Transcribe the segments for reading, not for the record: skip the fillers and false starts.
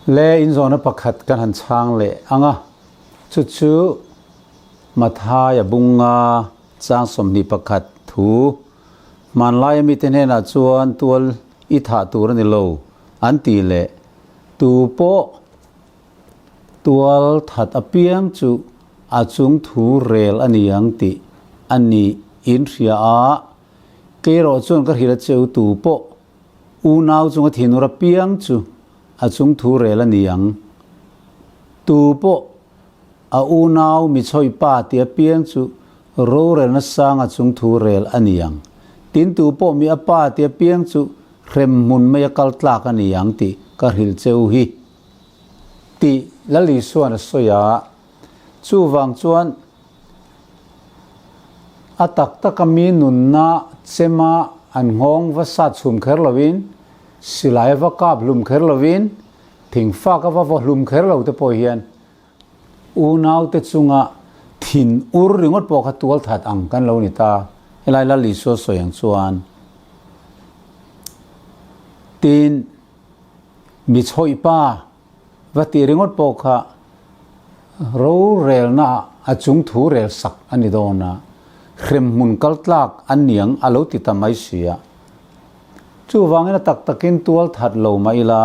Le inzawhna pakhat kan han chhang leh ang a, chu chu Mathaia bunga chang 21 thu hmanlaia mite hnenah chuan tual i thah tur a ni lo an tih leh tu pawh tual that apiang chu a chung thu rel a ni ang tih a nih in hria a, kei erawh chuan ka hrilh a cheu tu pawh Unau chunga thinur apiang chu a chung thu rel a ni ang. Tu pawh a unau mi chhawi pa ti apiang chu rorelna sang a chung thu rel a ni ang. Tin tu pawh mi a pa ti apiang chu hrem hmun mai a kal tlak a ni ang tih ka hrilh cheu hi. Tih Lal Isua'n a sawi a. Chuvang chuan A tak taka mi nunna chema an nghawng va sat chhum kher lovin, silai a va kap hlum kher lovin, thingfak a va vaw hlum kher lo te pawh hian unaute chunga thin ur ringawt pawh kha tual that ang kan lo ni ta. Helai Lal Isua sawi ang chuan tin mi chhawih pa Va tih ringawt pawh kha rorelna a chung thu rel sak a ni dawn a, hremhmun kal tlak an niang a lo ti ta mai si a. Chuvangin a tak takin tual that lo mah ila,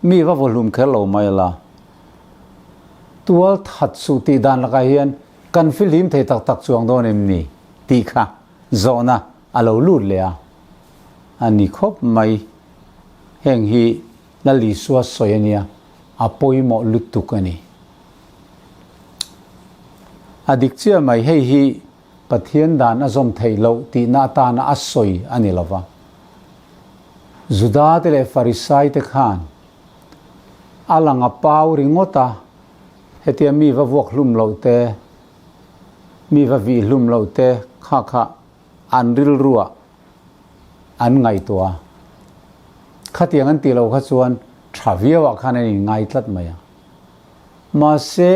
mi va vawhlum kher lo mah ila, tual that suh tih dan lakah hian kan fihlim thei tak tak chuang dawn em ni tih kha zawhna a lo lut leh a, a ni khawp mai. Heng hi Lal Isua sawi a nia, a pawimawh lutuk a ni. A dik chiah mai, hei hi Pathian dan a zawm theih loh tihna atana a sawi a ni lo va. Juda te leh Farisai te khan a lang a pau ringawt a, hetia mi va vuak hlum loh te, mi va vih hlum loh te kha kha an rilruah an ngaihtuah a, khatiang an tih loh kha chuan tha viauah khan an inngai tlat mai a. Mahse,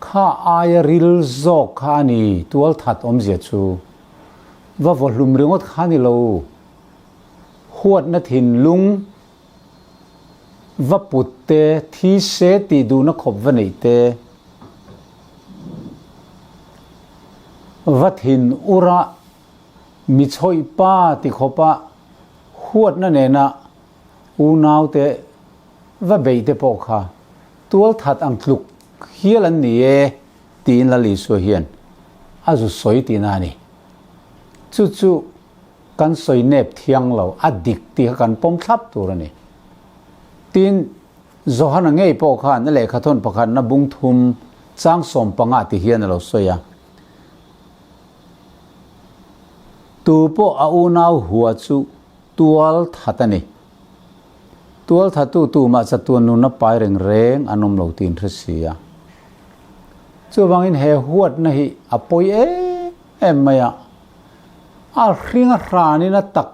kha aia ril zawk kha a ni tualthat awmzia chu. Va vawhlum ringawt kha a ni lo. Huatna thinlung va put te, thi se tih duhna khawp va neih te, va thin ura Mi chhawih pa ti khawpa huatna nena unaute va beih te pawh kha tualthat ang tluk hial an ni e tiin Lal Isua hian a zu sawi tihna a ni. Chu chu kan sawi nep thiang lo, a dik tih kha kan pawm thlap tur a ni. Tin, Johana ngei pawh khan a lehkhathawn pakhatna bung thum chang 15 ti hian a lo sawi a. Tu pawh a unau hua chu tual that a ni. Tual thattu tumah chatuan nunna pai reng reng an awm lo tiin hre si a. Chuvangin he huatna hi a pawi em em mai a, a hring a hranin a tak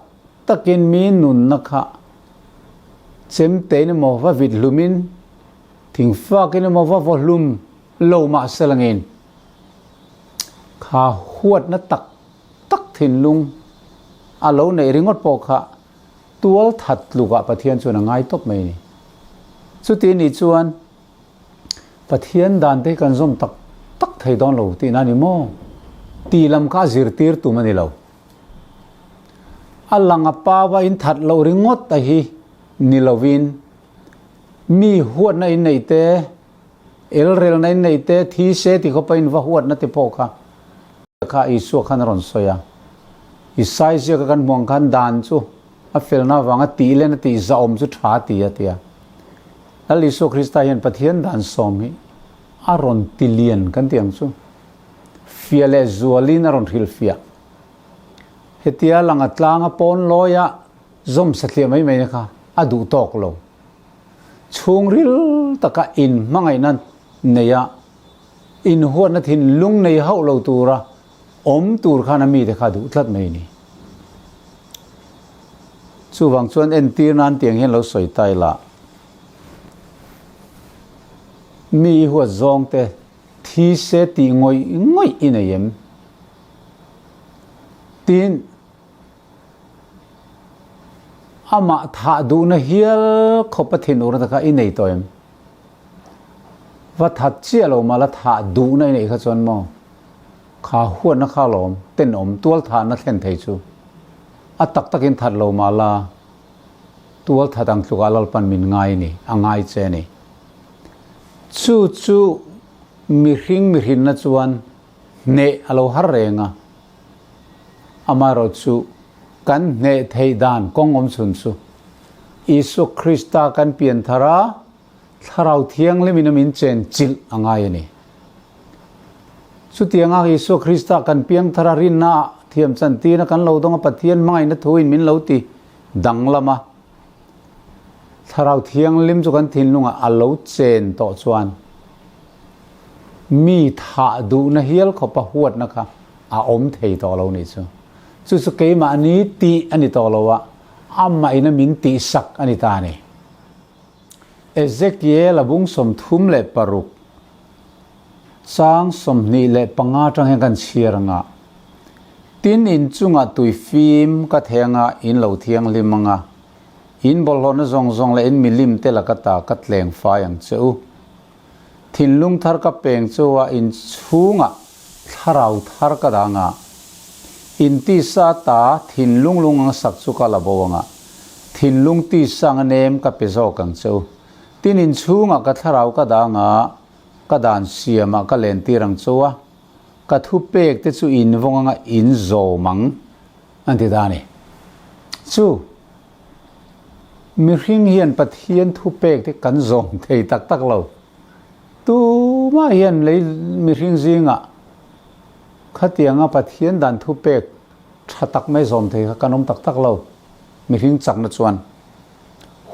takin mi nunna kha chemtein emaw va vit hlumin, thingfakin emaw va vaw hlum lo mah se langin, Kha huatna tak tak thinlung a lo neih ringawt pawh kha tual that tlukah Pathian chuan a ngai tawp mai a ni. Chuti nih chuan Pathian dan te hi kan zawm tak tak thei dawn lo tihna a ni maw? Tih lam kha a zirtir tum a ni lo. A lang a paua in that loh ringawt a hi ni lovin mi huatna in neih te, Elrelna in nei te, thi se ti khawpa in va huatna te pawh kha kha Isua khan a rawn sawi a. Isai ziaka kan hmuh ang khan dan chu a felna avanga tih len a tih zahawm chu tha a ti a ti a. Lal Isua Krista hian Pathian dan sawm hi a rawn ti lian kan tih ang chu. Fiah leh zualin a rawn hrilhfiah. Hetia langa tlanga pawn lawia zawm satliah mai mai na kha a duh tawk lo. Chhungril taka inhmangaihna neia inhuatna thinlung nei hauh lo tura awm tur khan a mite kha duh tlat mai a ni. Chuvang chuan entir nan tiang hian lo sawi ta ila, mi i huat zawng te thi se tih ngawih ngawih i nei em? Tin. Amah thah duhna hial khawpa thinurna te kha i nei tawh em? Va that chiah lo mah la thah duhna i neih kha chuan maw? Kha huatna kha alawm tenawm tual thahna thlen thei chu. A tak takin that lo mah la tual that ang tlukah Lalpan min ngai a ni, a ngai che a ni. Chu chu mihring mihrinna chuan hneh a lo har reng a, amaherawhchu kan hneh theih dan kawng awm chhun chu Isua Krista kan pian thar a, Thlarau Thianghlimin a min chen chilh a ngai a ni. Chutianga Isua Krista kan piang thar a rinna ah thiam chantirna kan lo dawng a Pathian hmangaihna thuin min lo ti danglam a, Thlarau Thianghlim chu kan thinlungah a lo chen tawh chuan mi thah duhna hial khawpa huatna kha a awm thei tawh lo nih chu. Chu chu keimahni tih a ni tawh lo a, amahin a min tihsak a ni ta a ni. Ezekiel a bung 36, chang 25 atang hian kan chhiar ang a, Tin in chungah tui fim ka theng a, in lo thianghlim ang a, in bawlhhlawhna zawng zawng leh in milim te laka ta ka tleng fai ang che u. Thinlung thar ka peng chu a, in chhungah thlarau thar ka dang a, in tisa ta thinlung lung ang sak chu ka la bo ang a, thinlung tisa anga nem ka pe zawk ang che u. Tin in chhungah ka thlarau ka dang a, ka dan siamah ka lentir ang chu a, ka thupek te chu in vawng anga in zawm ang, an ti ta a ni. Chu. Mihring hian Pathian thupek te kan zawm thei tak tak lo. Tumah hian lei mihring zingah khatianga Pathian dan thupek tha tak mai zawm thei kha kan awm tak tak lo. Mihring chakna chuan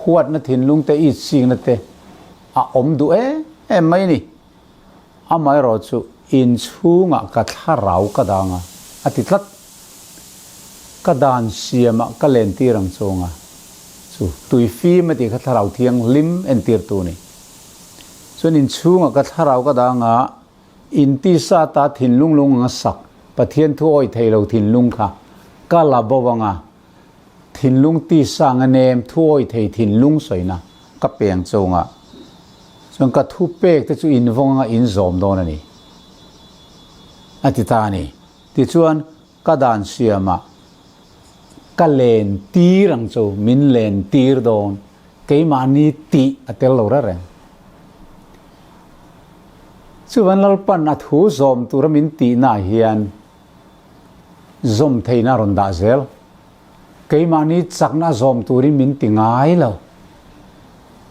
huatna thinlung te itsikna te a awm duh em em mai a ni. Amaherawhchu inchhungah ka thlarau ka dang a, a ti tlat. Ka dan siamah ka lentir ang chunga chu tui fim a tih kha thlarau thianghlim entirtu a ni. Chuan inchhungah ka thlarau ka dang a, intisa ta thinlung lung anga sak Pathian thu awih thei lo thinlung kha ka la bo anga thinlung tisa anga nem thu awih thei thinlung sawina ka peng chunga chuan ka thu pek te chu invawng anga inzawm dawn a ni a ti ta a ni. Tichuan, ka dan siamah ka len tir ang chu, min len tir dawn, keimahni tih a tel lo reng reng. Chuvan Lalpan a thu zawm tura min tihnaah hian zawm theihna a rawn dah zel. Keimahni chakna a zawm turin min ti ngai lo.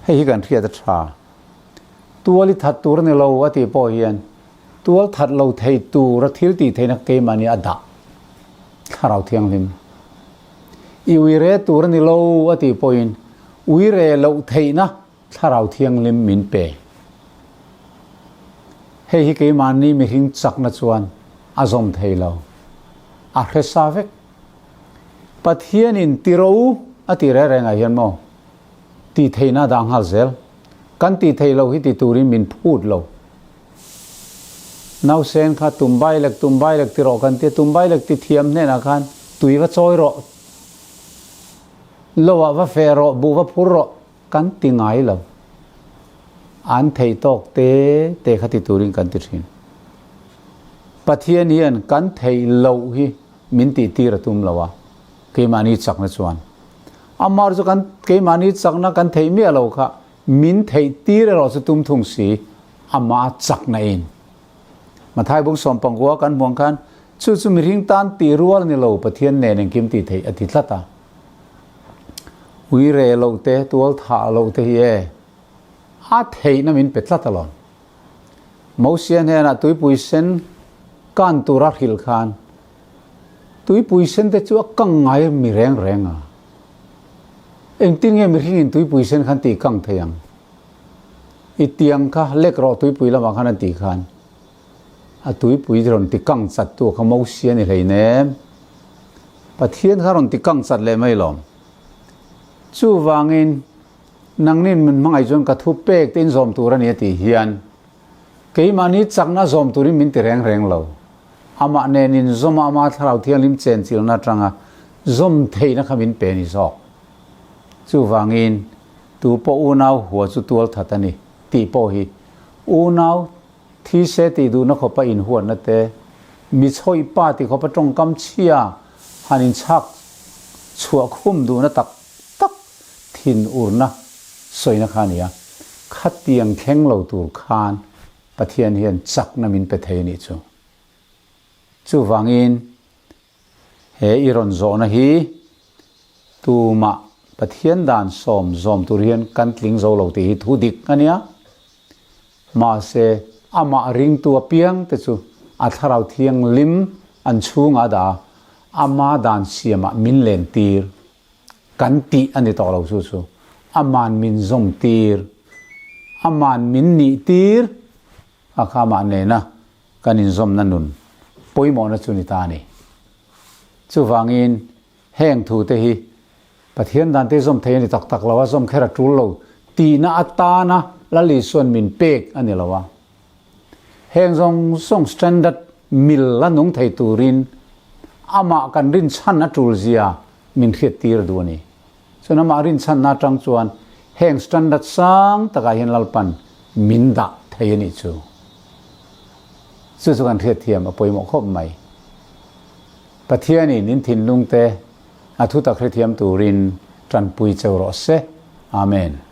Hei hi kan hriat a tha. Tual i that tur a ni lo a tih pawh hian Tual that lo thei tura thil tih theihna keimahni a dah Thlarau Thianghlim. I uire tur a ni lo a tih pawhin uire loh theihna Thlarau Thianghlim min pe. Hei hi keimahni mihring chakna chuan a zawm thei lo. A hre sa vek. Pathianin ti ro a ti reng rengah hian maw tih theihna a dah nghal zel. Kan tih theih loh hi ti turin min phut lo. Nausen kha tum bailek tum bailek ti rawh kan ti a, tum bailek ti thiam hnenah khan tui va chawi rawh, lo ah va feh rawh, buh va phur rawh kan ti ngai lo. An theih tawk te te kha ti turin kan ti thin. Pathian hian kan theih loh hi min tih tir a tum lo a, keimahni chakna chuan. Amah chu kan keimahni chakna kan theih miah lo kha Min theih tir erawh chu tum thung si, amah chakna in. Mathai bung sawmpangkua kan hmuang khan, chu chu mihring tan tih rual a ni lo, Pathian nen engkim tih theih a ti tlat a. Ui re loh te, tual thah loh te hi e, a theihna min pe tlat alawm. Mosia hnenah tuipui sen kan tura hrilh khan, Tuipui sen te chu a kang ngai mi reng reng a. Engtin nge mihringin tuipui sen khan tih kang thei ang? I tiang kha lek rawh tuipui lamah khan a tih khan a tuipui rawn ti kang chat tu kha Mosia ni hleinem. Pathian kha rawn ti kang chat leh mai lawm. Chuvangin nangnin min hmangaih chuan ka thu pek te in zawm tur a ni a tih hian keimahni chakna zawm turin min ti reng reng lo. Amah nen inzawm a, ama Thlarau Thianghlim chenchilna atanga zawm theihna kha min pe ni zawk. Chuvangin, tu pawh unau hua chu tual that a ni tih pawh hi unau thi se tih duhna khawpa inhuatna te, mi chhawih pa ti khawpa tawngkam chhia han inchhak chhuah khum duhna tak tak thin urna sawina kha a ni a. Khatiang thleng lo tur khan Pathian hian chakna min pe thei a nih chu. Chuvangin he i rawn zawhna hi tumah Pathian dan sawm zawm tur hian kan tling zo lo tih hi thu dik a nia. Mahse amah ringtu apiang te chu a thlarau thianghlim an chhungah a dah a, ama dan siamah min len tir kan tih a ni tawh lo chu chu aman min zawm tir, aman min nih tir a kha amah nena kan inzawmna nun pawimawhna chu ni ta a ni. Chuvangin heng thute hi Pathian dan te zawm thei a ni tak tak lo a, zawm kher a tul lo tihna atana Lal Isuan min pek a ni lo a. Heng zawng zawng standard mil la nung thei turin amah kan rinchhan a tul zia min hriattir duh a ni. Chuan amah rinchhanna atang chuan heng standard sang takah hian Lalpan min dah thei a nih chu. Chu chu kan hriatthiam a pawimawh khawp mai. Pathianin in thinlungte a thutak hrethiam turin tanpui cheu rawh se. Amen.